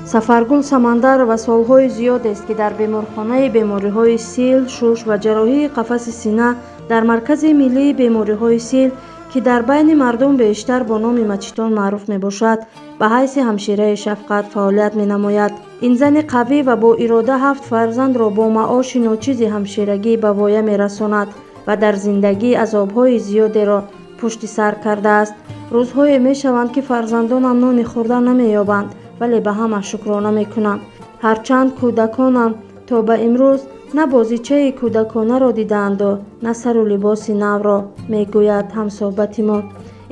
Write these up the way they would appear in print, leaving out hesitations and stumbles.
Сафаргул Самандарова солҳои зиёдест, ки дар беморхонаи бемориҳои сил, шуш ва ҷарроҳии қафаси сина дар Маркази миллии бемориҳои сил, ки дар байни мардум бештар бо номи Мачитон маъруф мебошад, ба ҳайси ҳамшираи шафқат фаъолият менамояд. Ин зани қавӣ ва бо ирода ҳафт фарзандро бо маоши ночизи ҳамширагӣ ба воя мерасонад ва дар зиндагӣ азобҳои зиёдеро пушти сар кардааст. Рӯзҳое мешаванд, ки фарзандонам нони хӯрда намеёбанд, вале ба ҳама шукрона мекунам. Ҳарчанд кӯдаконам то ба имрӯз на бозичаи кӯдаконаро дидаанду на сару либоси навро, мегӯяд ҳамсӯҳбати мо.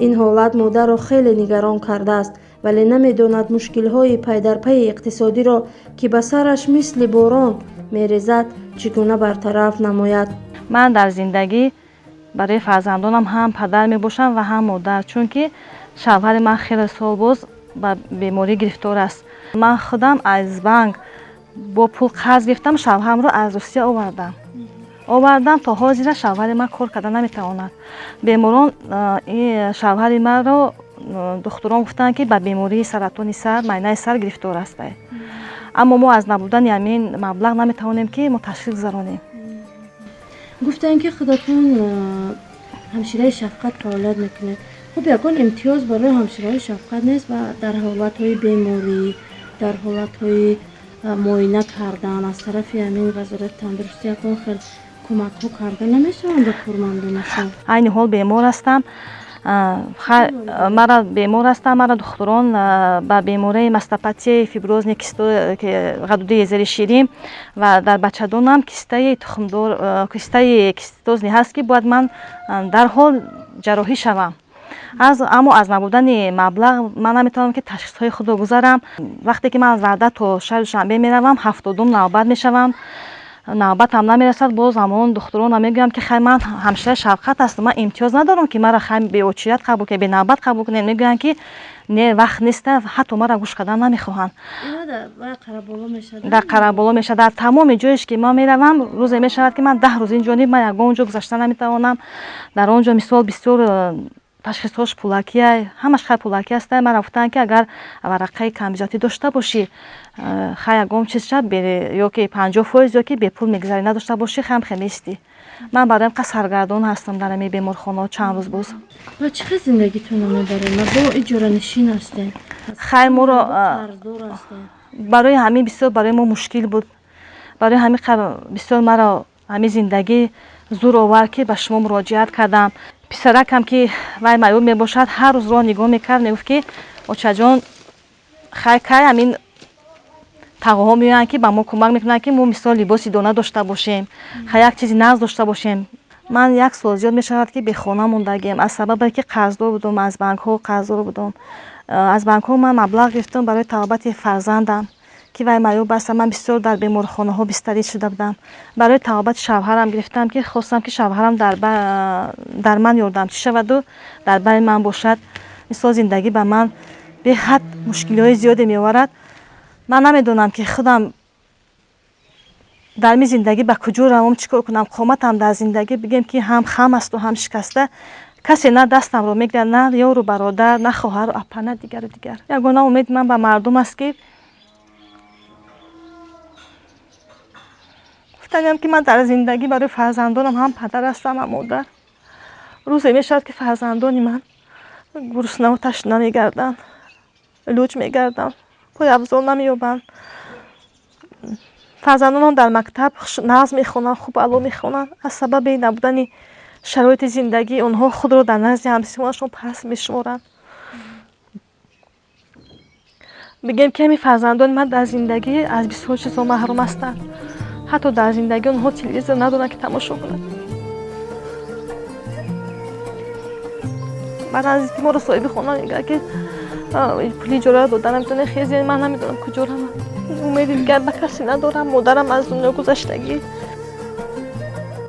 Ин ҳолат модарро хеле нигарон кардааст, вале намедонад мушкилҳои пайдарпайи иқтисодиро, ки ба сараш мисли борон мерезад, чӣ гуна бартараф намояд. Ман дар зиндагӣ барои фарзандонам ҳам падар мебошам ва ҳам модар, чунки шавҳари ман хеле сол боз ба беморӣ гирифтор аст. Ман худам аз банк бо пул қарз гирифтам, шавҳарамро аз Русия овардам. То ҳозира шавҳари ман кор карда наметавонад. Беморон шавҳари маро духтурон гуфтанд, ки ба бемории саратони сар, майнаи сар гирифтор аст, аммо мо аз набудани ҳамин маблағ наметавонем, ки мо ташхис гузаронем. Гуфтанд, ки худатон ҳамшираи шафқат фаъолият мекунед. Хуб, ягон имтиёз барои ҳамшираҳои шафқат нест ва дар ҳолатҳои беморӣ, дар ҳолатҳои муоина кардан аз тарафи ҳамин Вазорати тандурустӣ ягон хел кӯмакҳо карда намешаванд ба кормандонашон? Айни ҳол бемор ҳастам. Мара бемор ҳастам, мара духтурон ба бемории мастопатияи фиброзный ғадудии зери ширӣ ва дар бачадонам кистаи тухмдор, кистаи кистозный ҳаст, ки бояд ман дарҳол ҷарроҳӣ шавам. Аммо аз набудани маблағ ман наметавонам, ки ташхисҳои худро гузарам. Вақте ки ман аз Ваҳдат то шаҳри Душанбе меравам, 70-ум навбат мешавам, навбатам намерасад. Боз ҳамон духтуронам мегӯям, ки хай, ман ҳамшираи шафқат ҳастам, ман имтиёз надорам, ки мара хай беочередь қабул кунед, бенавбат қабул кунед. Мегӯянд, ки не, вақт неста, ҳатто мара гӯш кардан намехоҳанд. Дар Қараболо мешавад, дар тамоми ҷоеш ки ман меравам. Рӯзе мешавад, ки ман 10 рӯз инҷониб ман ягон ҷо гузашта наметавонам. Дар он ҷо, мисол, бисёр ташхисҳош пулакия, ҳамаш хай пулакӣ аста. Мара гуфтанд, ки агар варақаи камбизоатӣ дошта бошӣ, хай, ягон чиз шад, ё ки 50%, ё ки бепул мегузарӣ, надошта бошӣ, хам хемистӣ. Ман барои ҳам саргардон ҳастам дар ҳамин беморхонаҳо чанд рӯз боз. Ва чӣ хел зиндагитонро мебаред? Бо иҷоранишин ҳастем? Хай, моро барои ҳамин бисёр барои мо мушкил буд. Барои ҳамин бисёр маро ҳамин зиндагӣ зур овард, ки ба шумо муроҷиат кардам. Писаракам, ки вай маъюб мебошад, ҳар рӯз роҳ нигоҳ мекард, мегуфт, ки очаҷон, хай, кай ҳамин тағоҳо меоянд, ки ба мо кӯмак мекунанд, ки мо, мисол, либоси дона дошта бошем, хай, як чизи нағз дошта бошем. Ман як сол зиёд мешавад, ки бехона мондагием, аз сабабе ки қарздор будум, аз банкҳо қарздор будум. Аз банкҳо ман маблағ гирифтам барои табобати фарзандам, ки вай маъюб аст. Ман бисёр дар беморхонаҳо бистарӣ шуда будам. Барои табобати шавҳарам гирифтам, ки хостам, ки шавҳарам дар ман ёрдамчӣ шаваду дар бари ман бошад. Мисол, зиндагӣ ба ман беҳад мушкилиҳои зиёде меоварад. Ман намедонам, ки худам дар ин зиндагӣ ба куҷо равам, чӣ кор кунам. Қоматам дар зиндагӣ, бигем, ки ҳам хам асту ҳам шикаста. Касе на дастамро мегирад, на ёру бародар, на хоҳару апа, на дигару дигар. Ягона умеди ман ба мардум аст, ки гуфтаниам, ки ман дар зиндагӣ барои фарзандонам ҳам падар ҳастам, ҳам модар. Рӯзе мешавад, ки фарзандони ман гуруснаву ташна мегарданд, луҷ мегарданд, пойафзол намеёбанд. Фарзандонам дар мактаб нағз мехонанд, хуб аъло мехонанд. Аз сабаби набудани шароити зиндагӣ онҳо худро дар назди ҳамсинфонашон паст мешуморанд. Бигем, ки ҳамин фарзандони ман дар зиндагӣ аз бисёр чизҳо маҳрум ҳастанд. Ҳатто дар зиндагӣ онҳо телевизор надоранд, ки тамошо кунанд. Баъд аз ки моро соҳиби хона мегӯяд, ки пули иҷораро дода наметавонем, хези, ман намедонам куҷо равам. Умеди дигар ба касе надорам. Модарам аз дунё гузаштагӣ.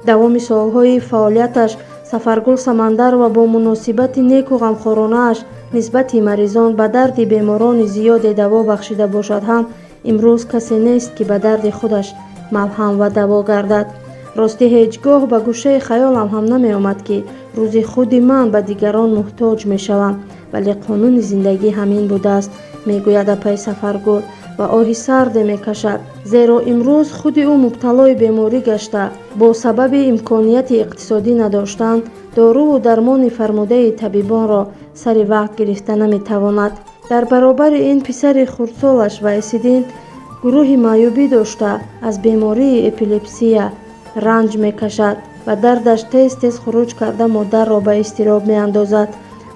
Давоми солҳои фаъолияташ Сафаргул Самандарова бо муносибати неку ғамхоронааш нисбати маризон ба дарди беморони зиёде даво бахшида бошад ҳам, имрӯз касе нест, ки ба дарди худаш малҳам ва даво гардад. Ростӣ, ҳеҷ гоҳ ба гӯшаи хаёлам ҳам намеомад, ки рӯзи худи ман ба дигарон муҳтоҷ мешавам, вале қонуни зиндагӣ ҳамин будааст, мегӯяд апаи Сафаргул. ва оҳи сарде мекашад, зеро имрӯз худи ӯ мубталои беморӣ гашта, бо сабаби имконияти иқтисодӣ надоштан доруву дармони фармудаи табибонро сари вақт гирифта наметавонад. Дар баробари ин писари хурдсолаш Вайсиддин гурӯҳи маъюбӣ дошта, аз бемории эпилепсия ранҷ мекашад ва дардаш тез-тез хуруҷ карда модарро ба изтироб меандозад.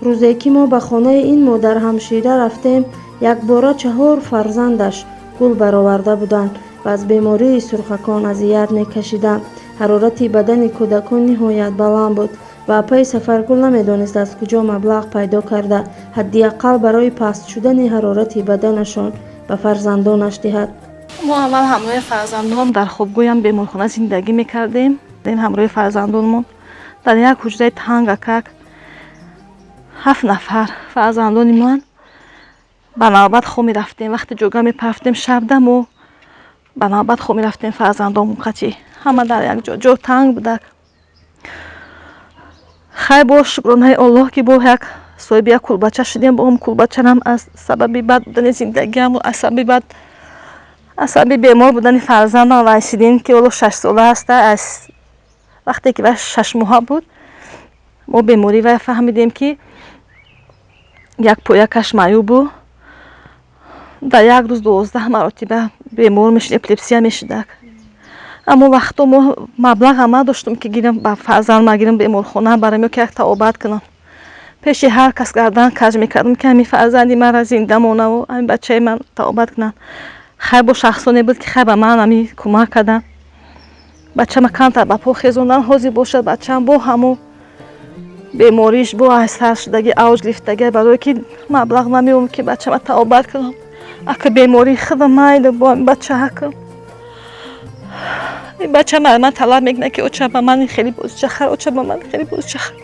Рӯзе ки мо ба хонаи ин модар ҳамшира рафтем, якбора 4 фарзандаш гул бароварда буданд ва аз бемории сурхакон азият мекашиданд. Ҳарорати бадани кӯдакон ниҳоят баланд буд ва апаи Сафаргул намедонист аз куҷо маблағ пайдо карда ҳадди ақал барои паст шудани ҳарорати баданашон ба фарзандонаш диҳад. Мо аввал ҳамроҳи фарзандон дар хобгоҳам беморхона зиндагӣ мекардем. Ҳамроҳи фарзандонмон дар як ҳуҷраи тангакак 7 нафар фарзандони ман ба навбат хоб мерафтем. Вақте ҷога мепарафтем шабда мо ба навбат хоб мерафтем фарзандонмон қатъи ҳама дар як ҷо, ҷо танг будак. Хай бо шукронаи Аллоҳ ки бо як соҳиби як кулбача шудем. Бо он кулбачарам аз сабаби бад будани зиндагиам, аз сабаби бад, аз сабаби бемор будани фарзандам Вайсиддин, ки ҳоло 6 сола аста, аз вақте ки вай 6 моҳа буд мо беморӣ вай фаҳмидем, ки як поякаш маъюбу дар як рӯз 12 маротиба бемор мешуд, эпилепсия мешудак. Аммо вақто мо маблағам надоштум, ки гирам ба фарзанд гирам беморхона барам ё ки як таобат кунам. Пеши ҳар кас гардан каҷ мекардам, ки ҳамин фарзанди манро зинда монаву ҳамин бачаи ман таобат кунанд. Хай бо шахсоне буд, ки хай ба ман ҳамин кӯмак карданд, бачама камтар ба по хезондан. Ҳозир бошад бачаам бо ҳамун бемориш, бо аз сар шудагӣ авҷ гирифтагӣ, барое ки маблағ намеёбам, ки бачама таобат кунам. Ака бемории худам майли бо ҳамин бачаакам. Ин бача ман талаб мекунад, ки оча ба ман хеле бозича хар, оча ба ман хеле бозича хар,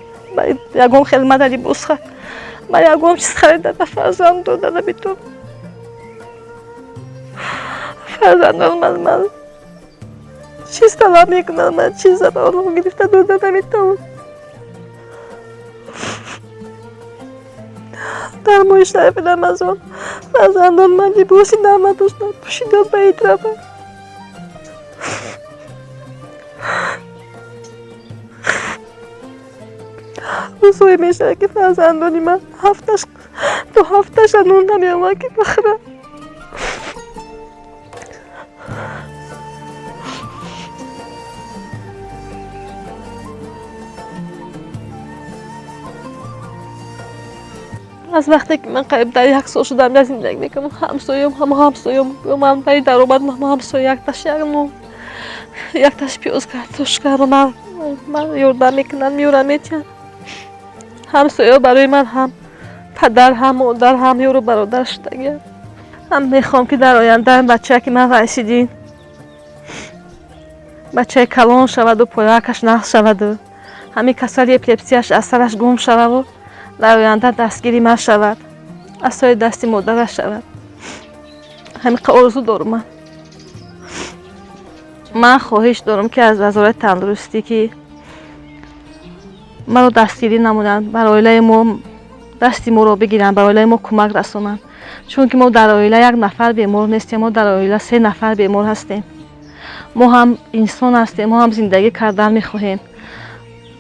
ягон хел мада либос хар. Ман ягон чиз харида ба фарзанд дода наметавонам. Фарзандон ман чиз талаб мекунанд, ман чиза ба онҳо гирифта дода наметавонам. Дар моҳи шарифи Рамазон фарзандон ман либоси нав надоштанд, пӯшида ба ид раванд. Рӯзҳое мешавад, ки фарзандони ман ҳафташ то ҳафташа нон намеомад, ки бихӯранд. Аз вақте ки ман қариб дар 1 сол шудам дар зиндагӣ мекунам, ҳамсоём ҳама ҳамсоём манбаи даромад ҳама ҳамсоя якташ як нон, якташ пиёз, картошка ман ёрдам мекунанд, меёрам метиҳанд. Ҳамсоё барои ман ҳам падар, ҳам модар, ҳам ёру бародар шудагиам. Ҳам мехоҳам, ки дар оянда бачае ки ман Вайсиддин бачаи калон шаваду поякаш нағз шаваду ҳамин касали эпилепсияш аз сараш гум шававу дар оянда дастгири ман шавад, аз сои дасти модараш шавад. Ҳамин орзу дорум ман. Ман хоҳиш дорам, ки аз вазорати тандурустӣ ки маро дастгирӣ намоянд, бар оилаи мо дасти моро бигиранд, ба оилаи мо кӯмак расонанд, чунки мо дар оила 1 нафар бемор нестем, мо дар оила 3 нафар бемор ҳастем. Мо ҳам инсон ҳастем, мо ҳам зиндагӣ кардан мехоҳем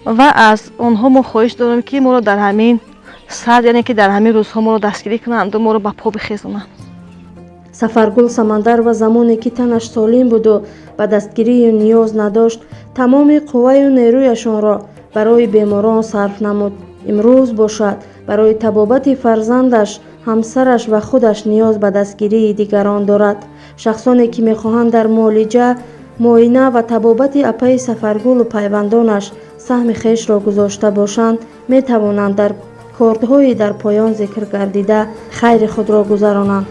ва аз онҳо мо хоҳиш дорем, ки моро дар ҳамин сад, яъне ки дар ҳамин рӯзҳо моро дастгирӣ кунанду моро ба по бихезонанд. Сафаргул Самандарова замоне ки танаш солим буду ба дастгирию ниёз надошт, тамоми қувваю нерӯяшонро барои беморон сарф намуд. Имрӯз бошад барои табобати фарзандаш, ҳамсараш ва худаш ниёз ба дастгирии дигарон дорад. Шахсоне ки мехоҳанд дар муолиҷа, муоина ва табобати апаи Сафаргулу пайвандонаш саҳми хешро гузошта бошанд, метавонанд дар кордҳои дар поён зикр гардида хайри худро гузаронанд.